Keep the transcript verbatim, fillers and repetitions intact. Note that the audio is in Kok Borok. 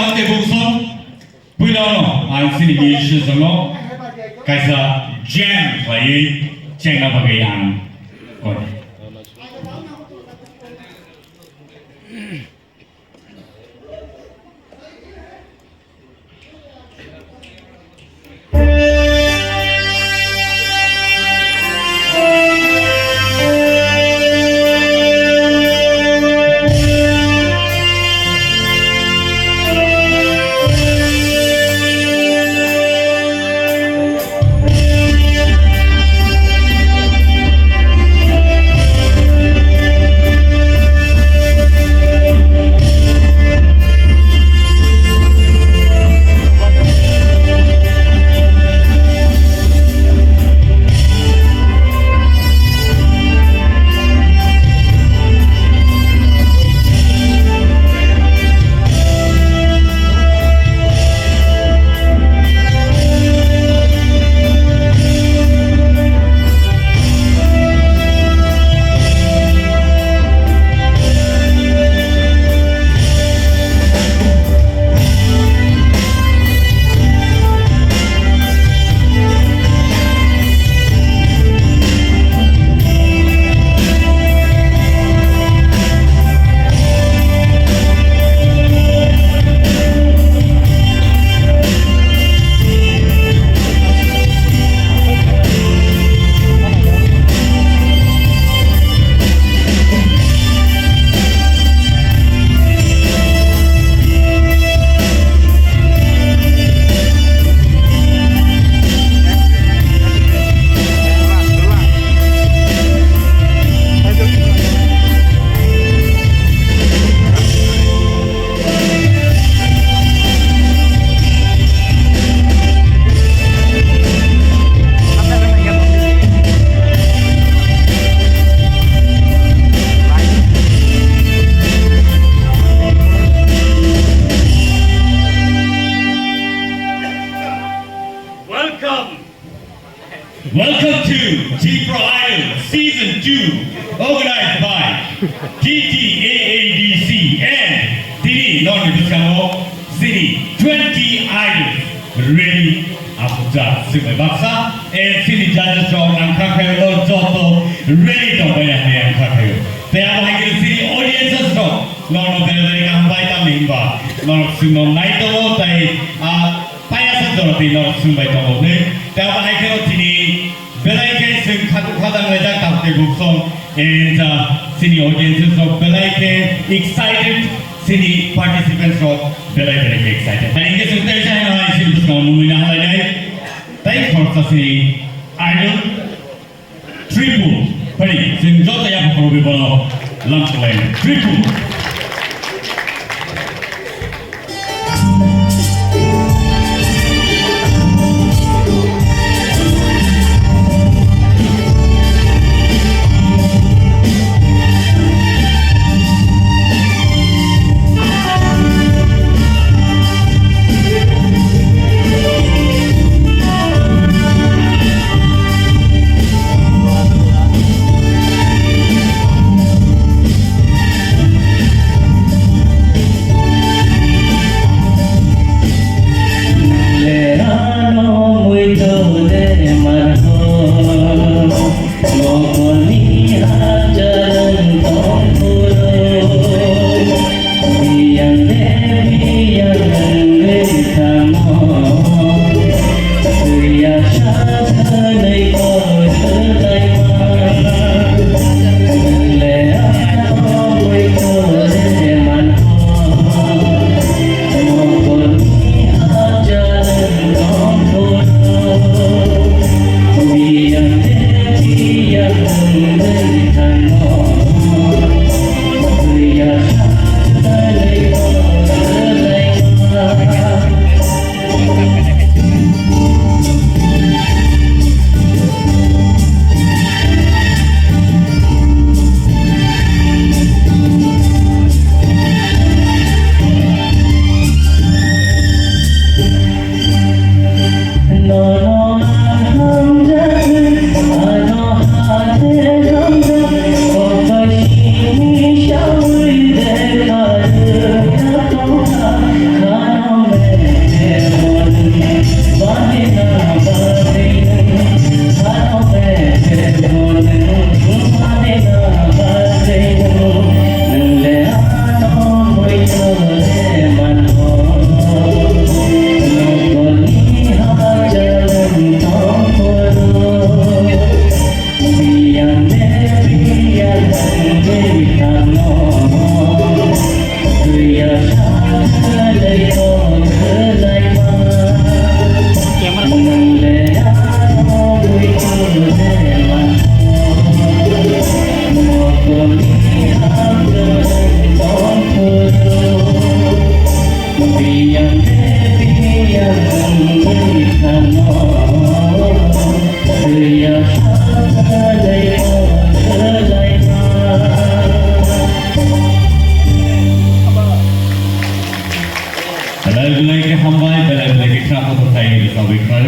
Tei bung song, puila no ang chini musicians no kaisa jam khlaiwi chengna bagwi ang koi. Welcome. Welcome to Tipra Idol Season two, organized by T T A A D C and tini nokni bwskango chini twenty idols ready. Aphukjak swngbai baksa, and chini judges rok ang kha khaio, joto ready tongbai ya hinwi ang kha khaio. Tei abo hai khe chini audiences rok nokno bere bere kaham bai tamo hinba norok chwngno nai tongo tei, ah, Payasa jora twi norok swngbai tongo hwnwi. Tei abo hai kheno chini belai khe chwng kha-, khajang laijak tabuk tei buk song. And, uh, chini audiences rok belai khe excited, chini participants rok belai belai khe excited. Tei hwnkhe chwng tei sa hino hai chini bwskango mwnwi na halainai. Tei khoroksa chini idol Triple, pari, chwng joto yapha khoroknwi bono lamsok lai. Triple. Belai belai khe hambai, belai belai khe khna khathar khai rwchapwi khnai.